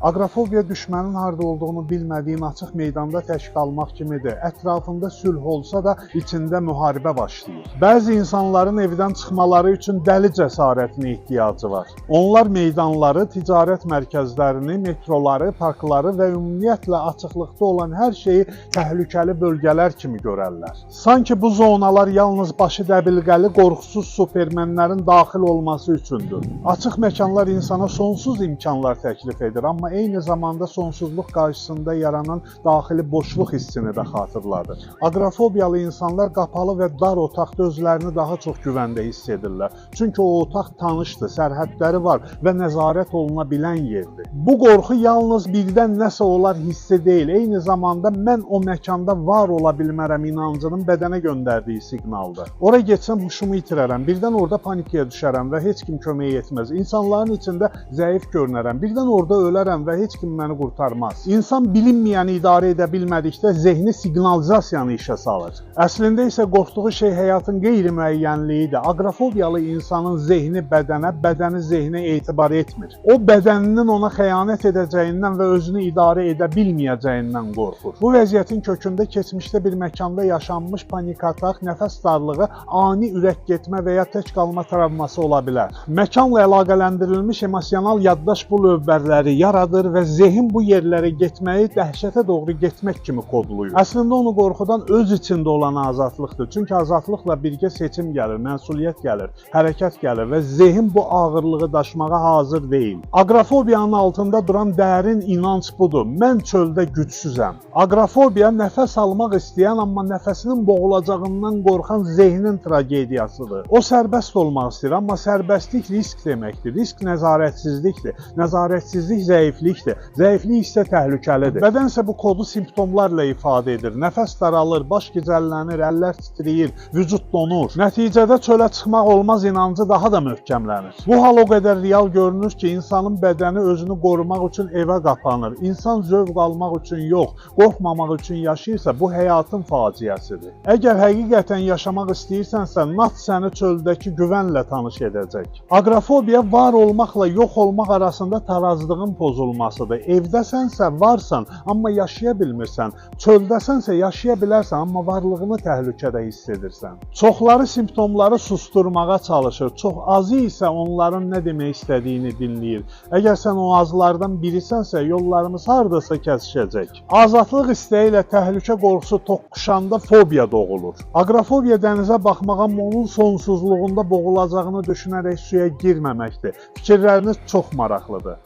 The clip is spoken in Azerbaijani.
Aqrofobiya düşmənin harda olduğunu bilmədiyin açıq meydanda tək qalmaq kimidir. Ətrafında sülh olsa da içində müharibə başlayır. Bəzi insanların evdən çıxmaları üçün dəli cəsarətinə ehtiyacı var. Onlar meydanları, ticarət mərkəzlərini, metroları, parkları və ümumiyyətlə açıqlıqda olan hər şeyi təhlükəli bölgələr kimi görərlər. Sanki bu zonalar yalnız başı dəbilqəli, qorxusuz supermenlərin daxil olması üçündür. Açıq məkanlar insana sonsuz imkanlar təklif edir, amma eyni zamanda sonsuzluq qarşısında yaranan daxili boşluq hissini də xatırladır. Aqrofobiyalı insanlar qapalı və dar otaqda özlərini daha çox güvəndə hiss edirlər. Çünki o otaq tanışdır, sərhədləri var və nəzarət oluna bilən yerdir. Bu qorxu yalnız birdən nəsə olar hissi deyil, eyni zamanda mən o məkanda var ola bilmərəm inancının bədənə göndərdiyi siqnaldır. Ora getsəm huşumu itirərəm, birdən orada panikaya düşərəm və heç kim kömək etməz. İnsanların içində zəif görünərəm, birdən orada ölərəm və heç kim məni qurtarmaz. İnsan bilinməyəni idarə edə bilmədikdə zehni siqnalizasiyanı işə salır. Əslində isə qorxduğu şey həyatın qeyri-müəyyənliyidir. Aqrofobiyalı insanın zehni bədənə, bədəni zehnə etibar etmir. O bədəninin ona xəyanət edəcəyindən və özünü idarə edə bilməyəcəyindən qorxur. Bu vəziyyətin kökündə keçmişdə bir məkanda yaşanmış panik atak, nəfəs darlığı, ani ürək getmə və ya tək qalma travması ola bilər. Məkanla əlaqələndirilmiş emosional yaddaş bu lövbərləri yaradır və zehin bu yerlərə getməyi dəhşətə doğru getmək kimi kodlayır. Əslində onu qorxudan öz içində olan azadlıqdır. Çünki azadlıqla birgə seçim gəlir, məsuliyyət gəlir, hərəkət gəlir və zehin bu ağırlığı daşımağa hazır deyil. Aqrofobiyanın altında duran dərin inanc budur: Mən çöldə gücsüzəm. Aqrofobiya nəfəs almaq istəyən, amma nəfəsinin boğulacağından qorxan zehnin tragediyasıdır. O sərbəst olmaq istəyir, amma sərbəstlik risk deməkdir. Risk nəzarətsizlikdir. Nəzarətsizlik zəiflikdir. Zəiflik isə təhlükəlidir. Bədən isə bu kodu simptomlarla ifadə edir. Nəfəs daralır, baş gicəllənir, əllər titrəyir, vücud donur. Nəticədə çölə çıxmaq olmaz inancı daha da möhkəmlənir. Bu hal o qədər real görünür ki, insanın bədəni özünü qorumaq üçün evə qapanır. İnsan zövq almaq üçün yox, qorxmamaq üçün yaşayırsa, bu həyatın faciəsidir. Əgər həqiqətən yaşamaq istəyirsənsə, NAT səni çöldəki güvənlə tanış edəcək. Aqrofobiya var olmaqla yox olmaq arasında tarazlığın pozulmasıdır. Evdəsənsə varsan, amma yaşaya bilmirsən. Çöldəsənsə yaşaya bilərsən, amma varlığını təhlükədə hiss edirsən. Çoxları simptomları susturmağa çalışır, çox azı isə onların nə demək istədiyini dinləyir. Əgər sən o azlardan birisənsə, yollarımız hardasa kəsişəcək. Azadlıq istəyi ilə təhlükə qorxusu toqquşanda fobiya doğulur. Aqrofobiya dənizə baxmaq, amma onun sonsuzluğunda boğulacağını düşünərək suya girməməkdir. Fikirləriniz çox maraqlıdır.